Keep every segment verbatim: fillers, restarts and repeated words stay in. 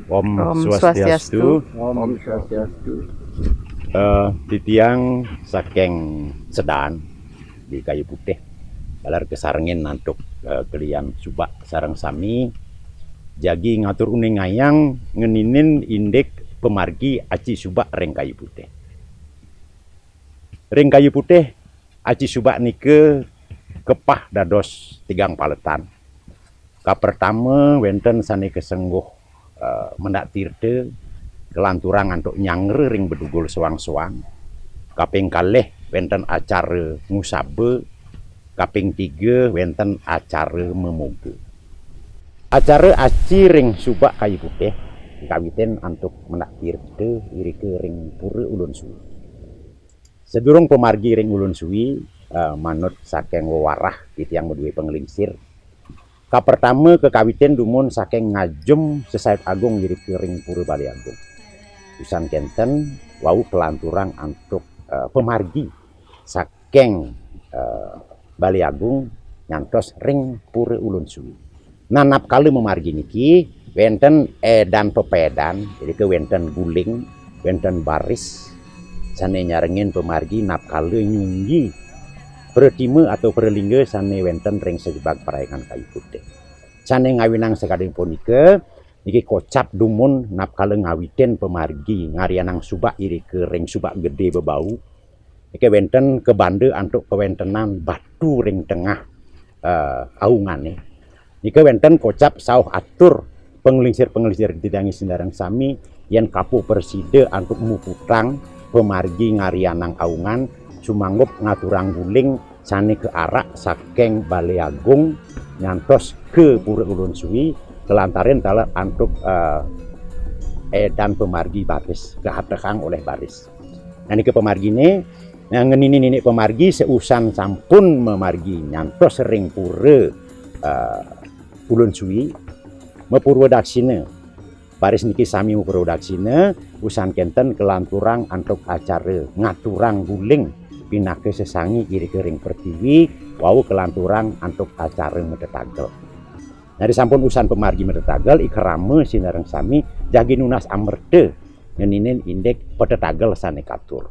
Om Om Swastiastu. Swastiastu. Om Swastiastu. Eh, titiang saking Sedan di Kayu Putih. Taler kasarengin antuk, eh, kelian Subak sareng sami jagi ngatur uningayang ngeninin indik pamargi aci Subak ring Kayu Putih. Ring Kayu Putih, aci Subak nika kepah dados tigang paletan. Kapertama wenten sane kasengguh, eh, mendak tirta, kalanturang antuk nyanggra ring bedugul soang-soang. Kaping kalih wenten acara ngusaba, kaping tiga wenten acara memoga. Acara aci ring Subak Kayu Putih kawitin antuk mendak tirta irika ring Pura Ulun Suwi. Sadurung pamargi ring Ulun Suwi, eh, manut saking wewarah titiang madue panglingsir. Kapertama kakawitin dumun saking ngajum Sesaut Agung irika ring Pura Bale Agung. Usan kenten wau kalanturang antuk, eh, pamargi saking, eh, Bale Agung nyantos ring Pura Ulun Suwi. Nah, napkala mamargi niki wenten edan pepedan, irika wenten guling, wenten baris sane nyarengin pamargi napkala nyunggi pratima atau pralingga sane wenten ring sajebag Parhyangan Kayu Putih. Sane ngawinang sakadi punika, niki kocap dumun napkala ngawitin pamargi ngarianang Subak irika ring Subak Gede Bebau. Niki wenten kabanda antuk kawentenan batu ring tengah, eh, aungane. Nika wenten kocap sauh atur panglingsir-panglingsir titiange sinareng sami yen kapo prasida antuk muputang pamargi ngarianang aungan sumanggup ngaturang guling sane kaarak saking Bale Agung nyantos ka Pura Ulun Suwi kalantarin taler antuk, eh, edan pamargi baris, kahatehang oleh baris. Nah, nika pamargine, nah, ngeninin indik pamargi seusan sampun mamargi nyantos ring Pura, eh, Ulun Suwi, mapurwa daksina. Baris niki sami mapurwa daksina, usan kenten kalanturang antuk acara ngaturang guling pinaka sesangi irika ring pertiwi, wau kalanturang antuk acara matetagel. Nah, disampun usan pamargi matetagel, ikrama sinareng sami jagi nunas amerta ngeninin indik patetagel sane katur.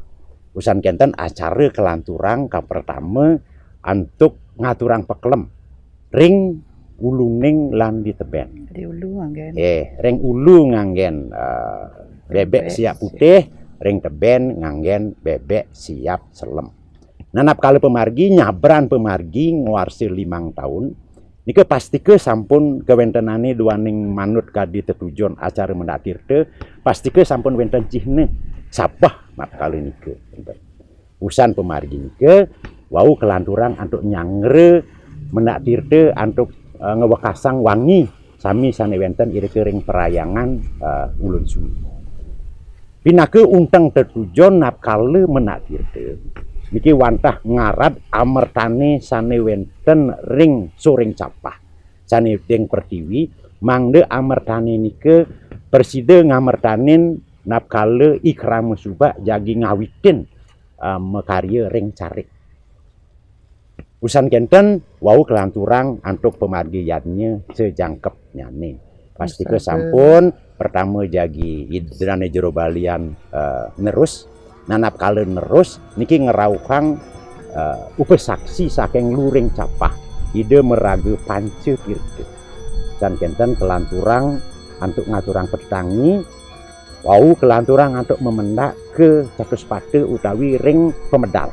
Usan kenten acara kalanturang kapertama antuk ngaturang pakelem ring uluning lan di teben. Di ulu nganggen. Eh, ring ulu nganggen, eh, bebek bebek siap putih, ring teben nganggen bebek siap selem. Nah, napkala pamargi, nyabran pamargi ngwarsa limang taun, nika pastika sampun kawentenane duaning manut kadi tetujon acara mendak tirta, pastika sampun wenten cihna sabeh napkala nika. Usan pamargi nika, wau kalanturang antuk nyanggra mendak tirta antuk, eh, ngwekasang wangi sami sane wenten irika ring Parhyangan, eh, Ulun Suwi. Pinaka unteng tetujon napkala mendak tirta, niki wantah ngarad amertane sane wenten ring soring capah, sane ring pertiwi, mangda amertane nika prasida ngamertanin napkala ikrama Subak jagi ngawitin, eh, makarya ring carik. Usan kenten, wau kalanturang antuk pamargi yadnya sajangkepnyane. Pastika sampun, pertama jagi Ida Dane Jero Balian, eh, nerus, nanapkala nerus, niki ngrauhang, eh, upasaksi saking luring capah Ida maraga Panca Tirta. Usan kenten kalanturang antuk ngaturang petangi, wau kalanturang antuk mamendak ka Catuspata utawi ring pamedal.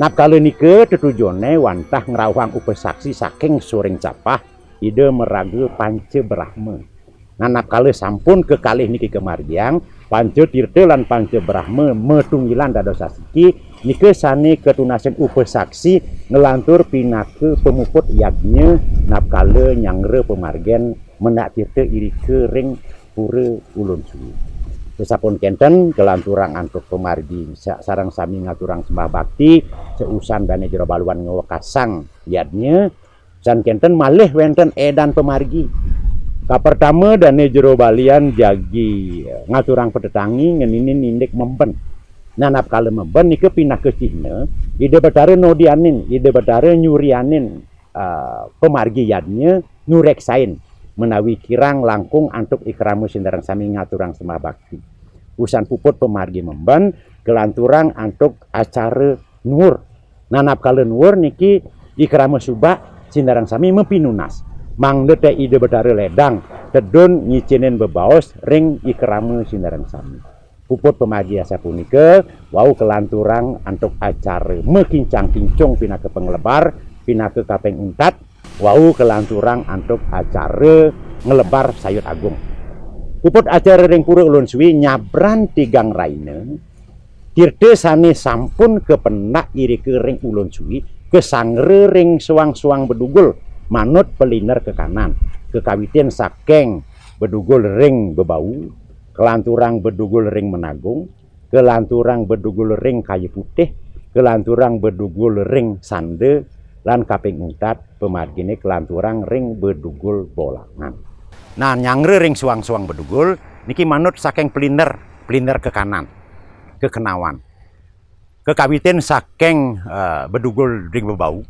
Napkala nika tetujone wantah ngrauhang upasaksi saking soring capah Ida maraga Panca Brahma. Nah, napkala sampun kekalih niki kamargiang, Panca Tirta lan Panca Brahma matunggilan dados sasiki, nika sane katunasin upasaksi nglantur pinaka pamuput yadnya napkala nyanggra pamargen mendak tirta irika ring Pura Ulun Suwi. Sasampun kenten, kalanturang antuk pamargi sa-, sareng sami ngaturang sembah bakti, sausan Dane Jero Balian ngwekasang yadnya, san kenten malih wenten edan pamargi. Kapertama, Dane Jero Balian jagi ngaturang petetangi ngeninin indik memben. Nah, napkala memben nika pinaka cihna, Ida Batara nodianin, Ida Batara nyurianin, ah, pamargi yadnya nureksain menawi kirang langkung antuk ikrama sinareng sami ngaturang sembah bakti. Usan puput pamargi memben, kalanturang antuk acara nuwur. Nanapkala nuwur niki ikrama subak sinareng sami mapinunas. Mangda té Ida Betara ledang tedun ngicénin bebaos ring ikrama sinareng sami. Puput pamargi asapunika wau kalanturang antuk acara makincang-kincung pinaka panglebar, pinaka kaping untat, wau kalanturang antuk acara nglebar sayut agung. Puput acara ring Pura Ulun Suwi nyabran tigang raina, tirta sané sampun kapendak irika ring Ulun Suwi, kasangra ring suang-suang bedugul manut palinder kekanan, kakawitin saking bedugul ring Bebau, kalanturang bedugul ring Menagung, kalanturang bedugul ring Kaya Putih, kalanturang bedugul ring Sanda, lan kaping untat pamarginé kalanturang ring bedugul Bolangan. Nah, nyangra ring suang-suang bedugul niki manut saking palinder, palinder kekanan, kekenawan. Kakawitin saking, eh, bedugul ring Bebau,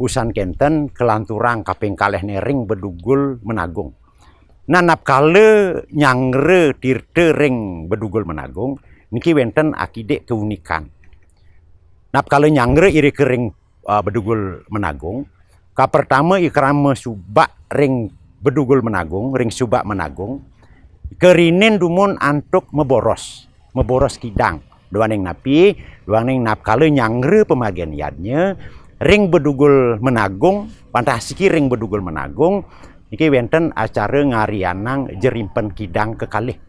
usan kénten kalanturang kaping kalihné ring bedugul Menagung. Nah, napkala nyangra tirta ring bedugul Menagung, niki wénten akidik keunikan. Napkala nyangra irika ring, eh, bedugul Menagung, kapertama ikrama subak ring bedugul Menagung, ring subak Menagung, karinin dumun antuk maboros, maboros kidang. Duaning napi, duaning napkala nyangra pamargin yadnya, ring bedugul Menagung, wantah asiki ring bedugul Menagung, niki wénten acara ngarianang jerimpen kidang kekalih.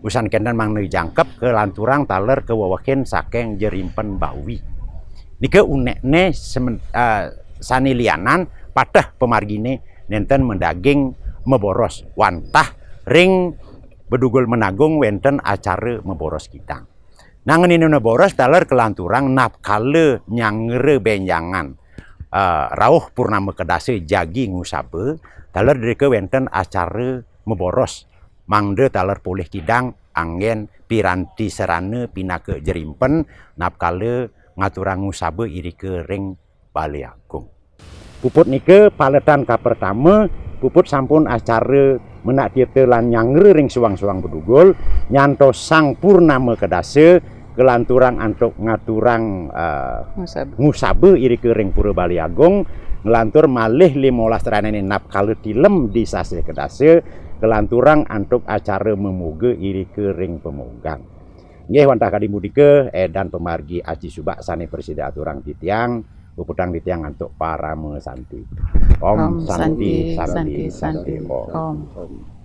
Usan kénten mangda jangkep kalanturang taler kawewehin saking jerimpen bawi. Nika unikné semen-, eh, sané lianan pateh pamarginé nénten madaging maboros. Wantah ring bedugul Menagung wénten acara maboros kidang. Nah, ngeninin maboros taler kalanturang napkala nyangra bénjangan, eh, rauh purnama kedasa jagi ngusaba, taler drika wénten acara maboros. Mangda taler polih kidang anggén piranti sarana pinaka jerimpen napkala ngaturang ngusaba irika ring Balé Agung. Puput nika paletan kapertama, puput sampun acara menak tirta lan nyangra ring suang-suang bedugul, nyantosang purnama kedasa, kalanturang antuk ngaturang, eh, ngusaba, ngusaba irika ring Pura Balé Agung, nglantur malih limolas rainané napkala tilem di sasih kedasa, kalanturang antuk acara mamoga irika ring pamogan. Nggih, wantah kadi punika, édan pamargi aci subak sané prasida aturang titiang, puputang titiang antuk parama santi. Om Santi, Santi, Santi, Santi, Om.